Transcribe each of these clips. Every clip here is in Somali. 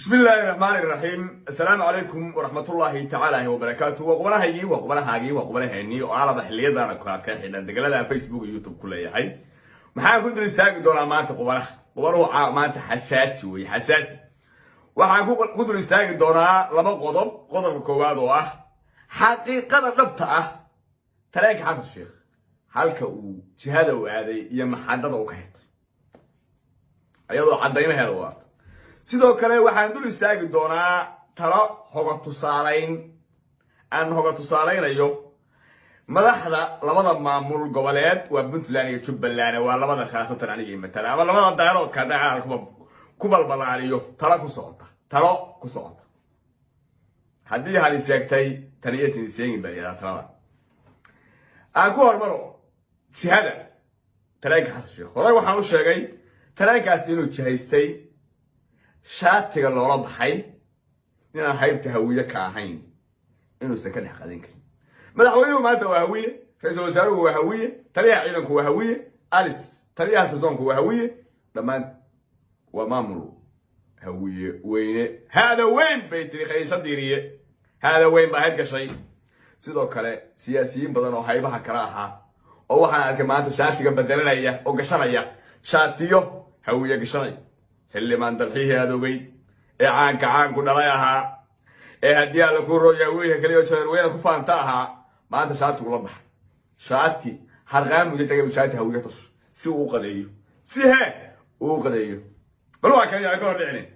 Bismi illaahi raxmaani raxiim. Assalaamu calaykum waraxmatullaahi tacaala wabarakaatu. Waa qubanahaygii, waa qubanahaagii, waa qubanaheennii oo alaba xiliyadana aad ka xidhan degalada Facebook iyo YouTube ku leeyahay. Maxaan ku dul istaagi doonaa maanta? Qubanaha, qubanuhu maanta xasaasi wey, xasaasi. Waxaan ku dul istaagi doonaa laba qodob. Qodobka koowaad oo ah xaqiiqada dhabta ah, tareenka Xasan Sheekh halka uu jihada u aaday iyo maxadada uu ka xirtay, iyadoo caddaymaheeda wadata. Sidoo kale waxaan dul istaagi doonaa talo hoga tusaalayn aan hoga tusaalaynayo madaxda labada maamul goboleed, waa Puntland iyo Jubbaland. Waa labada khaasatan anigii matala ama labada daaroodka haddaan ku balbalaaliyo. Talo ku socota, talo ku socota. Haddii hali seegtay, taniyasin seegin baa yidhahdaa. Talada aan ku hormaro, jihada tareenka Xasan Sheekh. Horey waxaan u sheegay tareenkaasi inuu jihaystay, shaatiga loola baxay inaan haybta Hawiye ka ahayn inuusan ka dhex qadin karin. Madaxweynuhu maanta waa Hawiye, ra-iisul wasaaruhu waa Hawiye, taliyaha ciidanku waa Hawiye, alis taliyaha sirdoonku waa Hawiye, dhammaan waa maamul Hawiye weyne. Haada weyn bay tiri Khaysa Diiriye, haada weyn baa hayd gashay. Sidoo kale siyaasiyiin badan oo haybaha kale ahaa oo waxaan arkay maanta shaatiga bedelanaya oo gashanaya shaatiyo Hawiye gashanaya. Xildhibaan Dalxihii aad ogeyd ee caanka caanku dhalay ahaa, ee haddii Alla ku rooya wiilka kaliya jareerweyne ku faanta ahaa, maanta shaatigu la baxay, shaati harqaan mudo tagay, shaati Hawiye tus si uu u qadeeyo, si he uu u qadeeyo. Bal waa kan ka hor dhicinin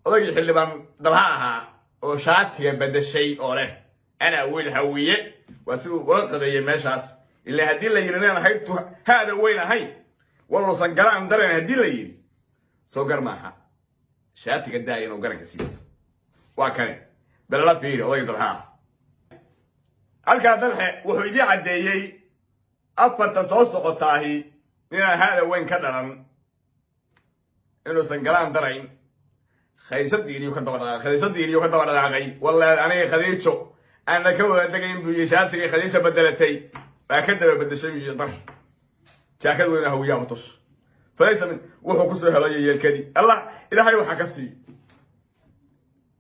odaygii xildhibaan Dalha ahaa oo shaatiga bedeshay oo leh "Anaa wiil Hawiye", waa si uu ula qadeeyay meeshaas. Ilaa haddii la yidhi inaan haybtu haada weyn ahayn, waluusan galaan darayn, haddii la yidhi soo gar maaha shaatiga daaya inuu garanka siiyo. Waa kane, balala fiiri odayga Dalxa ah. Halkaa Dalxe wuxuu idii caddeeyey afarta soo socotaahi inaan haada weyn ka dhalan, inuusan galaan darayn. Khayso Diiriyo ka daba dhaqaaqay, Khadiijo Diiriyo ka daba dhaqaaqay. Wallahi aniga Khadiijo aanna ka wada degayn buu yihi. Shaatigii Khadiijo bedelatay baa ka daba bedeshay buu yihi. Dalxe jaakad weyna Hawiyaaba tus falaysa min wuxuu kusoo helay yeelkadii. Allah Ilaahay waxaa ka siiyo.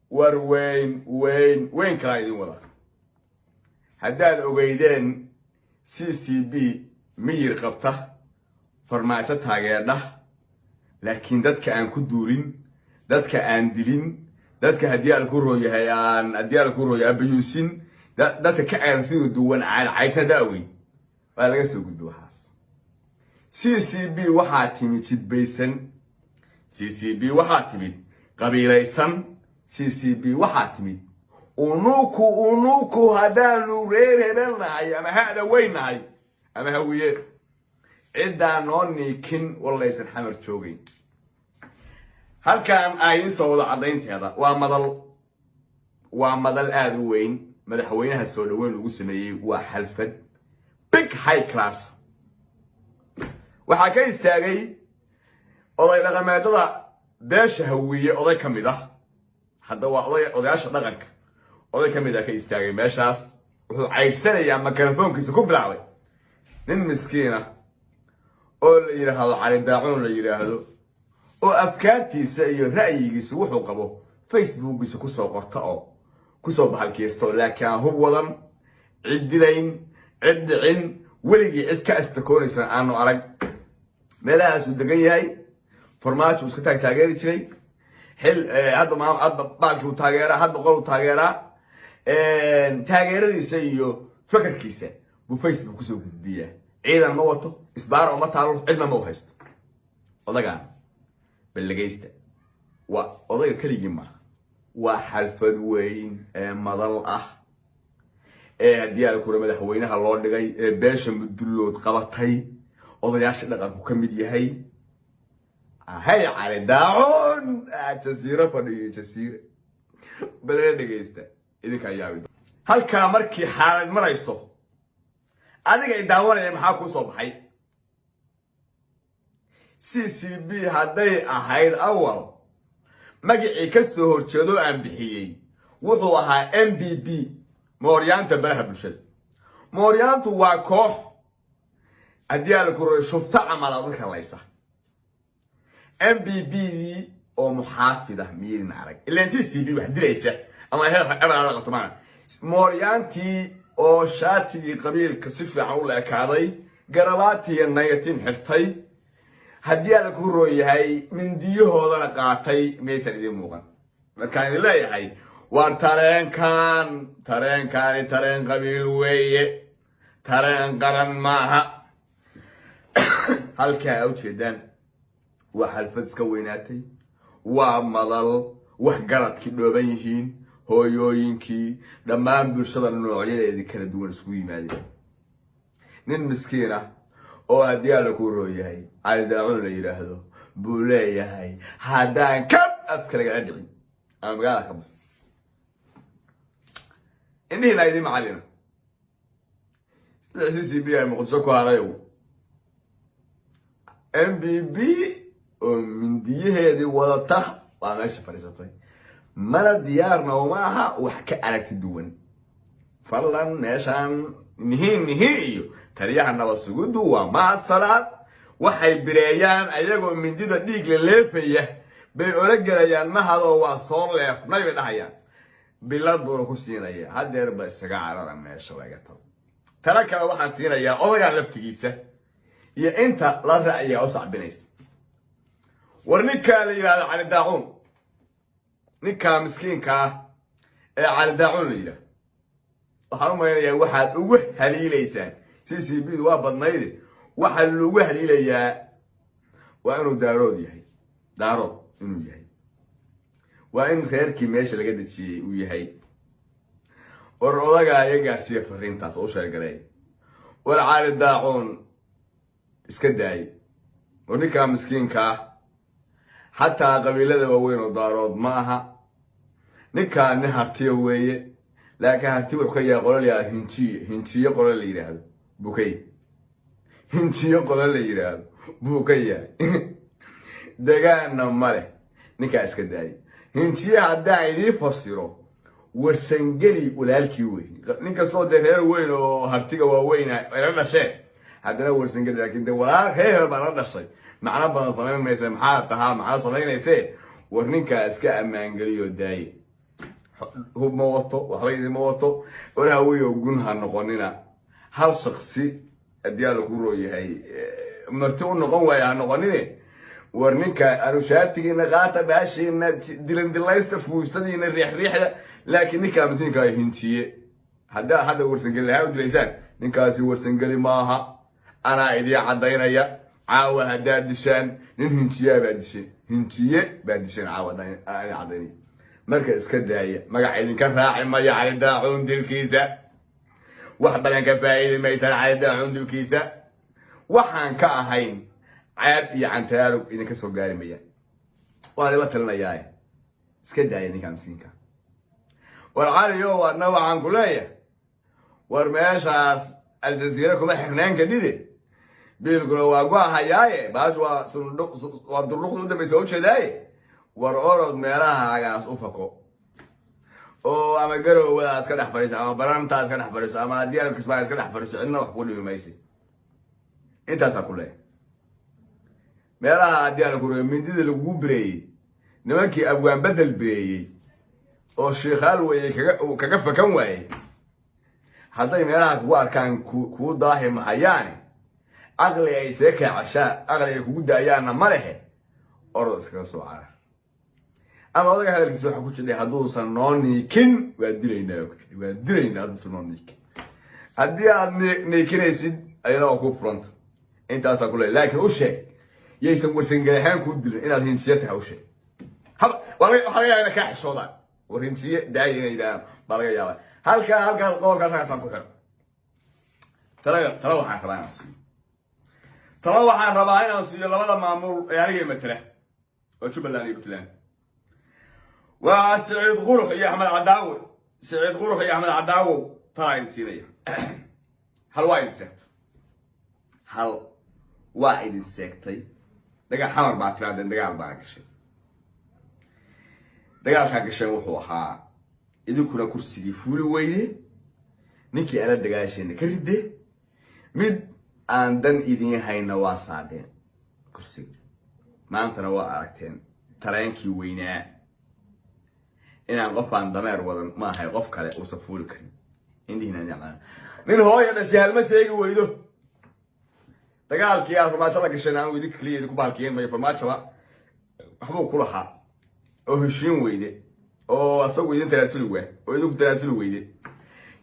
War weyn weyn weyn kalaa idin wadaa. Haddaad ogeydeen CCB miyir qabta, Farmaajo taageerdha, laakiin dadka aan ku duulin, dadka aan dilin, dadka haddii aan ku rooyahay aan haddii aan ku rooyahay abayuusin, dadka ka aragtida duwan aan caysan, haddaa ogeyd, waa laga soo gudbi waxaas. CCB waxaa timid jidbaysan, CCB waxaa timid qabiilaysan, CCB waxaa timid unuku unuku haddaanu reer hebel nahay ama hada weyn nahay ama Hawiye, ciddaan noo niikin wallaysan Xamar joogayn. Halkan aa idiin soo wado caddaynteeda waa madal, waa madal aada u weyn. Madaxweynaha soo dhaweyn lagu sameeyey waa xalfad big high class. Waxaa ka istaagay oday dhaqameedada beesha Hawiye, oday ka mid ah. Hadda waa oday odayaasha dhaqanka, oday ka mid ah ka istaagay meeshaas. Wuxuu cayrsanayaa, mikrofoonkiisa ku bilaabay nin miskiina oo la yidhaahdo Cali Daacuun la yidhaahdo, oo afkaartiisa iyo ra'yigiisa wuxuu qabo Facebookiisa kusoo qorta oo kusoo bahalkiysto, laakiin aan hub wadan, cid dilayn, cid dhicin, weligii cid ka astakoonaysan aanu arag. Meelahaasuu degan yahay. Farmaajo uu iska taag taageeri jiray xil hadba hadba baalkii uu taageeraa, hadba qol uu taageeraa. Taageeradiisa iyo fakarkiisa buu Facebook kusoo gudbiyaa. Ciidan ma wato, isbaara uma taalo, cidna ma u haysto. Odagaan ballegaysta, waa odayga keligii maaha, waa xalfad weyn ee madal ah ee haddii ala kura madaxweynaha loo dhigay ee beesha Mudullood qabatay, odayaasha dhaqanku ka mid yahay. Hay Cali Daacuun jasiiro fadhiyo, jasiire balala dhegaysta idinka yaabi. Halkaa markii xaalad marayso, adiga i daawanaya, maxaa kuu soo baxay? CCB hadday ahayd awal magacii ka soo horjeedo aan bixiyey, wuxuu ahaa MBB, mooryaanta baraha bulshada. Mooryaantu waa koox haddii ala kuro shufto camal oo dadka laysa. MBB dii. Oo muxaafid ah miyaydin arag? Ilaan CCB wax dilaysa ama heer ebel qabto maana. Mooryaantii oo shaatigii qabiilka si fiican u leekaaday, garabaatiga nagatin xirtay, haddii alla ku roon yahay, mindiyahoodana qaatay, miyaysan idiin muuqan? Markaan idin leeyahay, waar tareenkan, tareenkaani tareen qabiil weeye, tareen qaran maaha. Halkaa a ujeedaan waa xalfad iska weynaatay, waa madal wax garadkii dhooban yihiin, hooyooyinkii, dhammaan bulshada noocyadeedii kala duwan isku yimaadeen. Nin miskiin ah oo haddii alla kuu roon yahay Cali Daacuun la yidhaahdo buu leeyahay, "Haddaan kab afka lagala dhicin ama magaalada ka baxo, indhihiina idiin macallina." CCB ay Muqdisho ku harayow, MBB oo mindiyaheedii wadata waa meesha fadhiisatay, mana diyaarna uma aha wax ka aragti duwan. Fadlan, meeshaan nihiin nihi iyo taliyaha nabad sugiddu waa mahad. Waxay bireeyaan ayagoo mindida dhiig la leefaya bay ola gelayaan. Mahadoo waa soo leefnay bay dhahayaan, bilad buuna ku siinaya. Hadeer ba isaga carara meesha laga tago. Tala kale waxaan siinayaa odagan laftigiisa iyo inta la ra'yiga u sacbinaysa. War ninkaa la yidhahdo Cali Daacuun, ninkaa miskiinka ah ee Cali Daacuun la yidhahdo, waxaan u malaynayaa waxaad ugu haliilaysaan CCB du waa badnayde. Waxaa lagu haliilayaa waa inuu Daarood yahay, Daarood inuu yahay, waa in reerkii meesha laga dejiyey uu yahay. War odagaa iga gaarsiiya fariintaas oo u sheegaray: war Cali Daacuun iska daay. War ninkaa miskiinka ah xataa qabiilada waaweyn oo Daarood ma aha. Ninkaa nin Hartiya weeye, laakiin Harti wuxuu ka yahay qolo la yihahdo Hinjiye. Hinjiye qolo la yidhaahdo buu ka yahay, Hinjiyo qolo la yidhaahdo buu ka yahay, degaanna ma leh. Ninkaa iska daayay. Hinjiye haddaan idii fasiro, Warsangeli walaalkii wey. Nin kastoo dee reer weyn oo Hartiga waaweyn ayla dhasheen, haddana Warsangeli, laakiin dee walaal reer baa la dhashay, macno badan samayn maysa. Maxaa tahaa macno samaynayse? War ninkaa iska ammaangeliyo, daaye. Hub ma wato, waxba idima wato. War Hawiyo, gun ha noqonina. Hal shaksi haddii alla ku roo yahay marti u noqon waaya ha noqonine. War ninka anushaatigiina qaata, baashiina dilandilaysta, fuusadiina riixriixda, laakiin ninkaa masiinka Hinjiye haddaa hadda Warsangeli lahaan u dilaysaan, ninkaasi Warsangeli maaha, anaa idii caddaynaya. Caawa haddaad dishaan, nin Hinjiyaa baa disheen, Hinjiye baa disheen caawa, idin caddaynaya. Marka iska daaya, magaca idinka raaci maya Cali Daacuun dilkiisa. Wax badan ka faa'iidi maysaan Cali Daacuun dilkiisa, waxaan ka ahayn ceeb iyo cantaarug idinka soo gaari mayaan. Waan idinla talinayaa, iska daaya ninka miskiinka. War Caliyo, adna waxaan ku leeyahay, war meeshaas Aljaziira kuma xirnaan kadhide, biilkuna waa go-ahayaaye, baash waa sundhuq, waa durluqda u dambaysa ujeedaaye. War orod meelahaagaas u fako oo ama Garowadaas ka dhex fadhiiso ama Barantaas ka dhex fadhiiso ama haddii aad Kismaayo iska dhex fadhiiso, cidna wax ku dhibi maysi. Intaasaa ku leeyahay. Meelaha haddii aan ku mindida lagugu bireeyey, nimankii Abwaan Bedel bireeyey oo Shiikhaal weeye kaga fakan waayey, hadday meelaha kugu arkaan kuu daahi mahayaane. Caqli ay see kaacashaa, caqli ay kugu daayaanna ma lehe. Orod iskaga soo carar. Ama odaga hadalkiisa waxaa ku jidhay, "Hadduusan noo niikin waa dilaynaa." Ku jidhay, "Waa dilaynaa hadduusan noo niikin." Haddii aad niikinaysid, ayada waa kuu furanta. Intaasaa ku leey, laakiin u sheeg yaysan Warsangeli ahaan kuu dilin inaad Hinjiye tahay. U sheeg haba, waxaa laga yaaba inay kaa xishoodaan. "War Hinjiye daaya," inay yidhahdaan baa laga yaabaa. Halkaas qodobkaas halkaasaan ku xiro. Tala waxaan rabaa inaan siiyo, tala waxaan rabaa inaan siiyo labada maamul ee anigay matala oo Jubbaland iyo Puntland. Waa Siciid Qurux iyo Axmed Cadaawe. Siciid Qurux iyo Axmed Cadaawow, talaa idin siinaya. Hal waa idin seegtay, hal waa idin seegtay. Dagaal Xamar baa timaadeen, dagaal baa gashay. Dagaalkaa gasheen wuxuu ahaa idinkuna kursigii fuuli weyne, ninkii ala dagaasheena ka ridde, mid aan dan idiin hayna waa saadheen kursiga. Maantana waa aragteen. Tareenkii weynaa inaan qofaan dameer wadan ma ahay, qof kale uusan fuuli karin. Indhihiina nin hooya dhashay halma seegi weydo. Dagaalkii aad Farmaajo la gasheen, anigu idinka keliya idinku bahalkiyeen mayo, Farmaajoba waxbuu ku lahaa oo heshiin weyde oo asagu idin tanaasuli waa oo idinku tanaasuli weyde,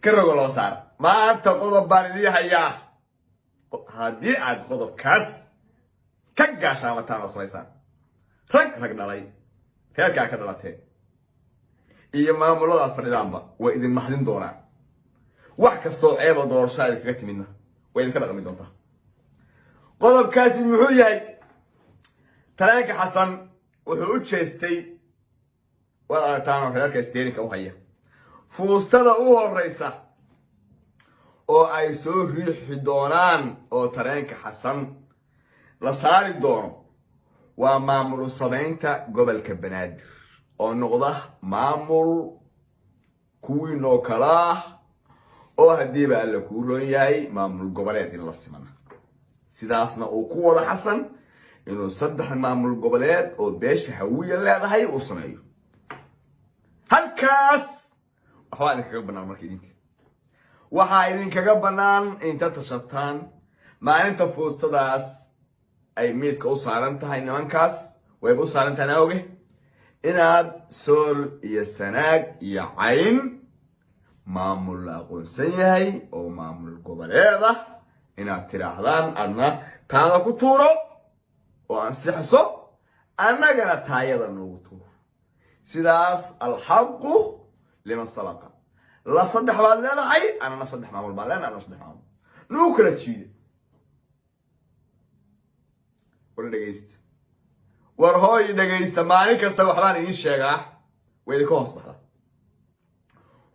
ka rogo loo saar. Maanta qodob baan idii hayaa. Haddii aad qodobkaas ka gaashaamataan oo samaysaan, rag rag dhalay, reerkaa ka dhalateen iyo maamulada aad fadhidaanba way idin maxdin doonaan. Wax kastoo ceeba doorashaa idinkaga timidna way idinka dhaqmi doontaa. Qodobkaasi muxuu yahay? Tareenka Xasan wuxuu u jeestay, waad aragtaanoo, reerka steering-ka u haya. Fuustada u horeysa oo ay soo riixi doonaan oo tareenka Xasan la saari doono waa maamul samaynta gobolka Banaadir oo noqda maamul kuwiinoo kala ah, oo haddiiba Alla kuu roon yahay maamul goboleed in la simana. Sidaasna uu ku wado Xasan inuu saddex maamul goboleed oo beesha Hawiya leedahay uu sameeyo. Halkaas waxbaa idinkaga bannaan. Marka idinka waxaa idinkaga bannaan inta tashataan maalinta fuustadaas ay miiska u saaran tahay nimankaas, wayba u saaran tahay oge, inaad Sool iyo Sanaag iyo Cayn maamul la aqoonsan yahay oo maamul goboleed ah inaad tidhaahdaan, adna taada ku tuuro oo ansixiso, annagana taayada noogu tuuro. Sidaas alxaqu liman sabaqa. La saddex baad leedahay, anana saddex maamul baan leenahay, anana saddex maamul nagu kala jiida. War dhegaysta, war hooy dhegaysta. Maalin kasta waxbaan idiin sheegaa, way idinka hoos baxda.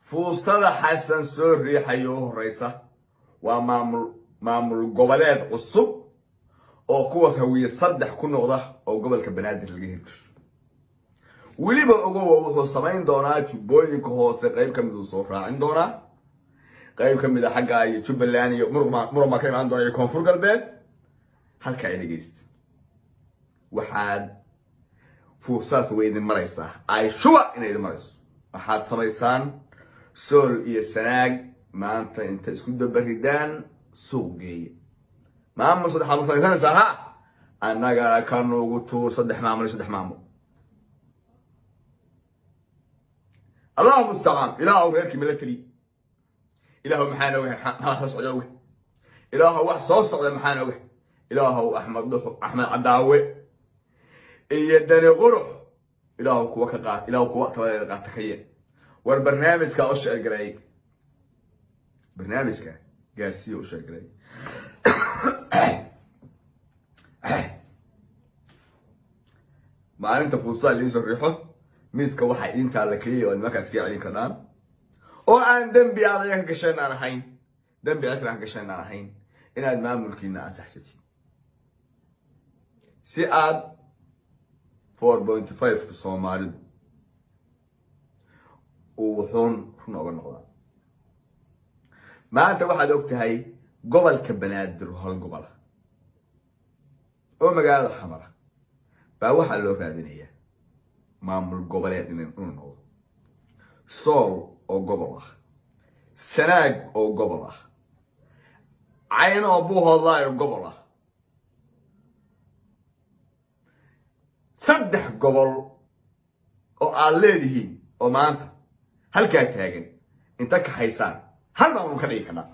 Fuustada Xasan soo riixayo u horeysa waa maamul goboleed cusub oo kuwaas Hawiye saddex ku noqda oo gobolka Banaadir laga hirgasho. Weliba ogowa, wuxuu samayn doonaa Jubbooyinka Hoose qayb ka mid uu soo raacin doonaa, qayb ka mid a xagga iyo Jubbaland iyo muran baa ka imaan doona iyo Koonfur Galbeed. Halka ay dhegaysta, waxaad fuusaas way idin maraysaa, ay shuba inay idin marayso. Waxaad samaysaan Sool iyo Sanaag maanta inta isku dabaridaan suuq geeya. Maamul saddexaad ma samaysanaysaa? Ha, annagana ka nugu tuur saddex maamul iyo saddex maamul. Allahu mustacaan. Ilaahow reerkii military, ilaahow maxaan ogahay? Maxaa soo socda oga? Ilaahow wax soo socda maxaan oga? Ilaahow Axmed Dhuxu, Axmed Cadaawe iyo Dani Qurux, ilaahow kuwa ka qaat, ilaahow kuwa tabadeeda qaata ka yee. War barnaamijka u share gareey, barnaamijka gaarsiiya, u share gareey. Maalinta fuustada liin soo riixo miiska, waxaa idin taalla keliya oo nimankaas iska celin karnaan oo aan dembi aad ayaga ka gasheen aan ahayn, dembi cid kale ka gasheen aan ahayn, inaad maamulkiina ansaxsatid si aad 4.5-ka Soomaalidu uu wuxuun run oga noqdaa. Maanta waxaad og tahay gobolka Banaadir, hal gobola oo magaalada Xamara baa waxaa loo raadinayaa maamul goboleed inuu noqdo. Sool oo gobol ah, Sanaag oo gobol ah, Cayn oo Buuhoodlaay oo gobol ah, saddex gobol oo aad leedihiin oo maanta halkaa taagan inta kaxaysaan hal maamul ka dhigi karnaa.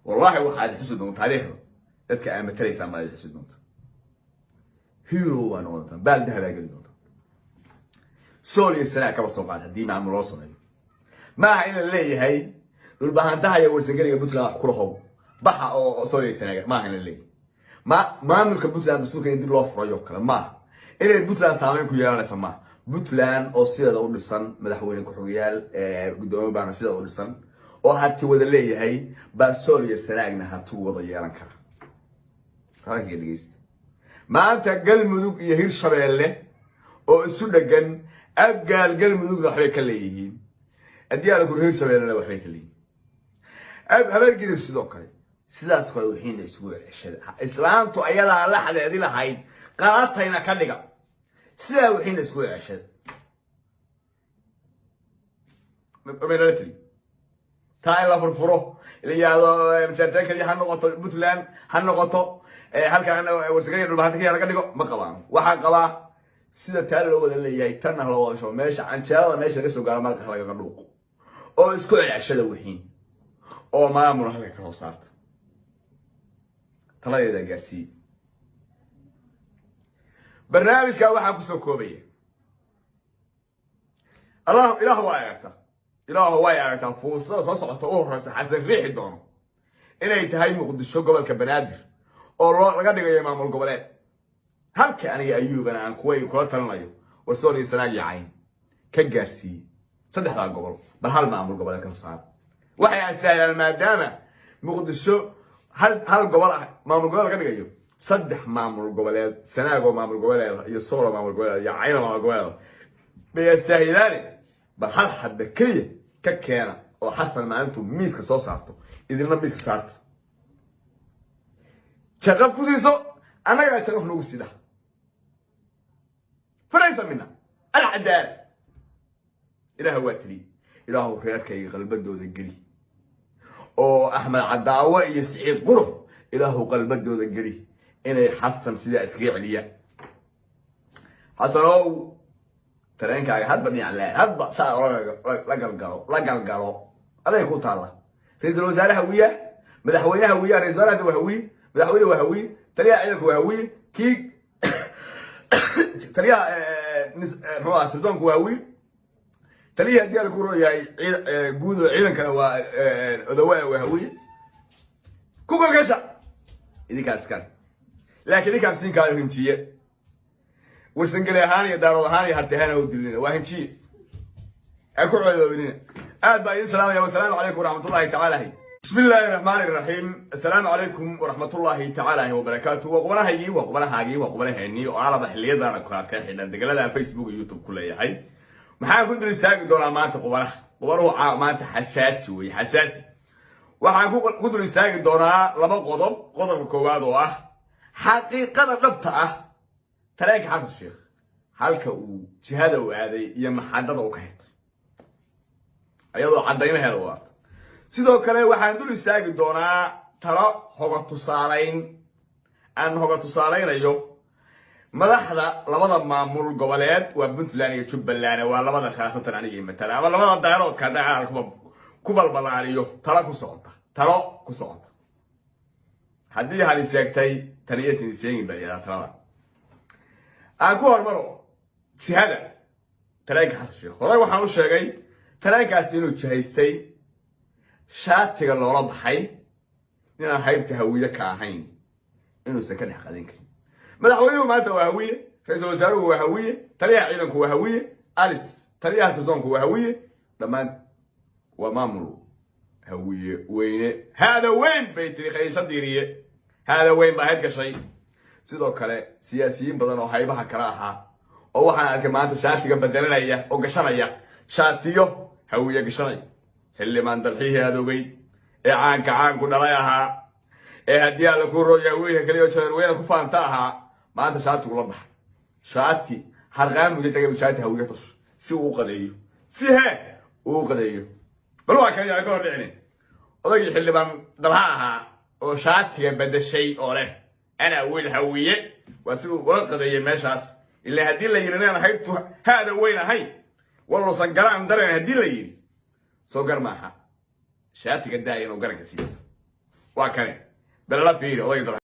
Wallaahi waxaad xusi doonta taariikhda, dadka aad matalaysaan baad xusi doonta, hero baa noqon doonta, baal dahabaa geli doonta. Sool iyo Sanaag kaba soo qaad haddii maamul loo sameeyo, maaha in la leeyahay Dhulbahantaha iyo Warsangeliga Puntland wax kula how baxa oo Sool iyo Sanaag, maaha in la leeyahay ma maamulka Puntland dastuurka in dib loo furayo kale, maaha inay Puntland saameyn ku yeelanayso, maaha. Puntland oo sideeda u dhisan, madaxweyne ku-xigayaal, guddoomiye baana sideeda u dhisan oo harti wada leeyahay baa Sool iyo Sanaagna harti wada yeelan kara. Hadalkayga dhegeysta. Maanta Galmudug iyo Hirshabeelle oo isu dhegan, Abgaal Galmudugna waxbay ka leeyihiin, haddii ala kuro Hirshabeellena waxbay ka leeyihiin, Habeergidir sidoo kale. Sidaas kale wixiina isugu ceshada islaantu ayadaa laxdeedi lahayd. Qaatayna ka dhiga sidaa wixiina isku ceshad military taa in la furfuro, la yidhaahdo majaarteen kaliya ha noqoto, Puntland ha noqoto, halkan Warsagaya, Dhulbahanta kaliya laga dhigo, ma qabaan. Waxaan qabaa sida taa loo wada leeyahay tanna loo wada sho. Meesha canjeerada, meesha laga soo gaaro marka lagaga dhuuqo oo isku celceshada wixiin oo maamul halka ka soo saarta. Taladeeda gaarsiiye. Barnaamijka waxaan kusoo koobaya, Allah, Ilaahu waa aragtaa, Ilaahu way aragtaa. Fuusada soo socota u horeysa Xasan riixi doono inay tahay Muqdisho, gobolka Banaadir oo loo laga dhigayo maamul goboleed, halka aniga Ayuubana aan kuway kula talinayo Warsool iyo Sanaag iyo Cayn ka gaarsiiyey. Saddexdaa gobol bal hal maamul goboleed ka soo saara. Waxay astaahilaan, maadaama Muqdisho hal gobol ah maamul goboleed laga dhigayo, saddex maamul goboleed, Sanaagoo maamul goboleed iyo Soolo maamul goboleed iyo Cayno maamul goboleed bay astaahilaane. Bal hal xabba keliya ka keena oo Xasan maalintuu miiska soo saarto, idinna miiska saarta, jaqaf ku siiso, annagaa jaqaf nagu sida faraysa mina alcadaala. Ilaah waa tiri, Ilaahu reerkayga qalbadooda geli oo Axmed Cadaawo iyo Siciid Qurux, Ilaahu qalbadooda geli inay Xasan sidaa iskaga celiyaan. Xasanow, tareenkaaga hadba dhinac laa, hadba saa la galgalo, la galgalo, aday ku taalla. Ra-iisul wasaaraha wiya, madaxweynaha wiya, ra-isul wasaaraha waa Hawiye, madaxweyne waa Hawiye, taliyaha ciidanka waa Hawiye, kii taliyaha muxuu aha, sirdoonku waa Hawiye, taliyihii haddii ala ku rooyahay guud oo ciidankana waa Odawaa, waa Hawiye. Ku gogasha idinkaas iskale, laakiin ninkaan siinkaayo hinjiye Warsangeli ahaan iyo Daarood ahaan iyo Harti ahaan u dilina waa hinjiye, ha ku ceedoobinina. Aad baa idin salaamaya. Wasalaamu calaykum waraxmatullahi tacaala. Bismi illaahi raxmaani raxiim. Assalaamu calaykum waraxmatullaahi tacaala wabarakaatu. Waa qubanahaygii, waa qubanahaagii, waa qubanaheennii oo alaba xilliyadana koraad ka xidhan degalada Facebook iyo YouTube ku leeyahay. Maxaan ku dul istaagi doonaa maanta? Qubanaha, qubanuhu maanta xasaasi wey, xasaasi. Waxaan ku dul istaagi doonaa laba qodob. Qodobka koowaad oo ah xaqiiqada dhabta ah tareenka Xasan Sheekh, halka uu jihada u aaday iyo maxadada uu ka xirtay, iyadoo caddaymaheeda wadata. Sidoo kale waxaan dul istaagi doonaa talo hoga tusaalayn aan hoga tusaalaynayo madaxda labada maamul goboleed, waa Puntland iyo Jubbaland, waa labada khaasatan anigii matala ama labada Daaroodka haddaan ku balbalaariyo. Talo ku socota, talo ku socota. Haddii hali seegtay, taniyasin seegin baa yidhahdaa. Talada aan ku hormaro, jihada tareenka Xasan Sheekh. Horey waxaan u sheegay tareenkaasi inuu jihaystay, shaatiga loola baxay ninaan haybta Hawiye ka ahayn inuusan ka dhex qadin karin. Madaxweynuhu maanta waa Hawiye, ra-iisul wasaaruhu waa Hawiye, taliyaha ciidanku waa Hawiye, alis taliyaha sirdoonku waa Hawiye, dhammaan waa maamul Hawiye weyne. Haada weyn bay tiri Khaysa Diiriye, haada weyn baa hayd gashay. Sidoo kale siyaasiyiin badan oo haybaha kala ahaa oo waxaan arkay maanta shaatiga bedelanaya oo gashanaya shaatiyo Hawiye gashanaya. Xildhibaan Dalxihii aad ogeyd ee caanka caanku dhalay ahaa, ee haddii alla ku rooya wiilka kaliya jareerweyne ku faanta ahaa, maanta shaatigu la baxa, shaati harqaan muda tagay, shaati Hawiye tus si uu u qadeeyo, si he uu u qadeeyo. Bal waa kan ka hor dhicinin odaygii xildhibaan Dalha ahaa oo shaatiga bedeshay oo leh "Anaa wiil Hawiye", waa si uu ula qadeeyay meeshaas. Ilaa haddii la yidhi inaan haybtu haada weyn ahayn, waluusan galaan dareen, haddii la yidhi soo gar maaha shaatiga daaya inuu garanka siiyo. Waa kane, balala fiiri odayga Dalha.